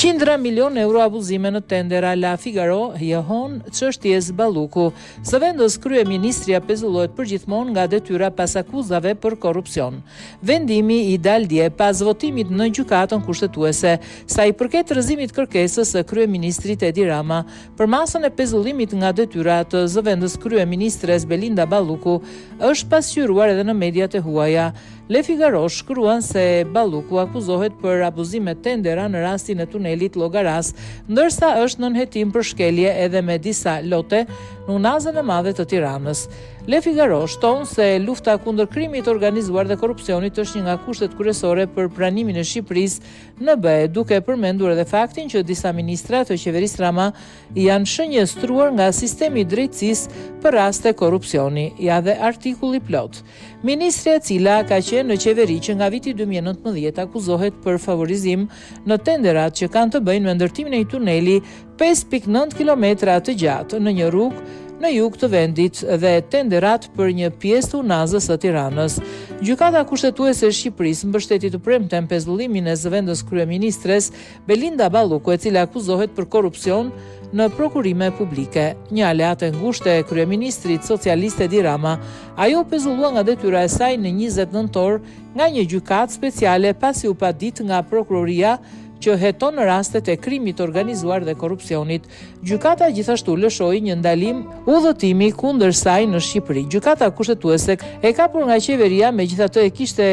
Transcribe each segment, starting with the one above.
Qindra milionë euro abuzime në tendera La Figaro jehonë çështjes Balluku. Zëvendës kryeministrja pezullohet përgjithmonë nga detyra pas akuzave për korrupsion. Vendimi i dalë dje pas votimit në Gjykatën Kushtetuese, sa i përket rrëzimit kërkesës së kryeministrit Edi Rama për masën e pezullimit nga detyra të zëvendës kryeministres Belinda Balluku, është pasqyruar edhe në mediat e huaja. Le Figaro shkruan se Balluku akuzohet për abuzim me tendera në rastin e tunelit Llogarasë, ndërsa është nën hetim për shkelje edhe me disa lote në Unazën e Madhe të Tiranës. Le Figaro shton se lufta kundër krimit të organizuar dhe korrupsionit është një nga kushtet kryesore për pranimin e Shqipërisë në BE, duke përmendur edhe faktin që disa ministra të qeverisë Rama janë shënjestruar nga sistemi i drejtësisë për raste korrupsioni. Ja dhe artikulli i plotë. Ministrja e cila ka qenë në qeveri që nga viti 2019 akuzohet për favorizim në tenderat që kanë të bëjnë me ndërtimin e një tuneli 5.9 kilometra të gjatë në një rrugë në jug të vendit dhe tenderat për një pjesë të Unazës së Tiranës. Gjykata Kushtetuese e Shqipërisë mbështeti të premten pezullimin e zëvendës kryeministres Belinda Balluku, e cila akuzohet për korrupsion në prokurime publike. Një aleate e ngushtë e kryeministrit socialist Edi Rama, ajo u pezullua nga detyra e saj në 20 nëntor nga një gjykatë speciale pasi u padit nga prokuroria që heton rastet e krimit të organizuar dhe korrupsionit. Gjykata gjithashtu lëshoi një ndalim udhëtimi kundër saj në Shqipëri. Gjykata Kushtetuese e kapur nga qeveria megjithatë e kishte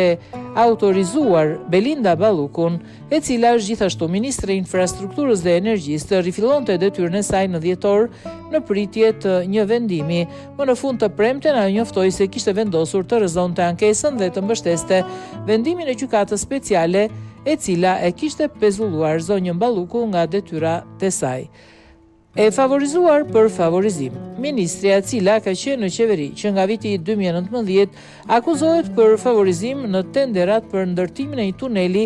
autorizuar Belinda Ballukun e cila është gjithashtu ministre e Infrastrukturës dhe Energjisë, të rifillonte detyrën e saj në dhjetor në pritje të një vendimi. Më në fund të premten ajo njoftoi se kishte vendosur të rrëzonte ankesën dhe të mbështeste vendimin e Gjykatës Speciale, e cila e kishte pezulluar zonjën Balluku nga detyra e saj. E favorizuar për favorizim. Ministrja e cila ka qenë në qeveri që nga viti 2019 akuzohet për favorizim në tenderat për ndërtimin e një tuneli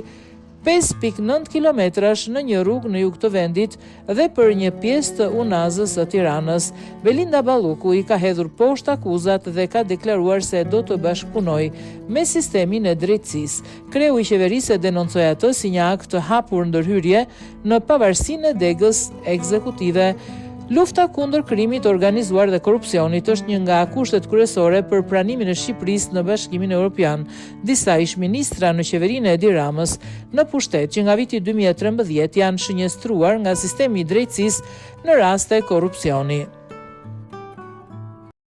5.9 kilometrash në një rrugë në jug të vendit dhe për një pjesë të Unazës së Tiranës. Belinda Balluku i ka hedhur poshtë akuzat dhe ka deklaruar se do të bashkëpunojë me sistemin e drejtësisë. Kreu i qeverisë e denoncoi atë si një akt të hapur ndërhyrje në pavarësinë e degës ekzekutive. Lufta kundër krimit të organizuar dhe korrupsionit është një nga kushtet kryesore për pranimin e Shqipërisë në Bashkimin Europian. Disa ish-ministra në qeverinë e Edi Ramës në pushtet që nga viti 2013 janë shënjestruar nga sistemi i drejtësisë në raste korrupsioni.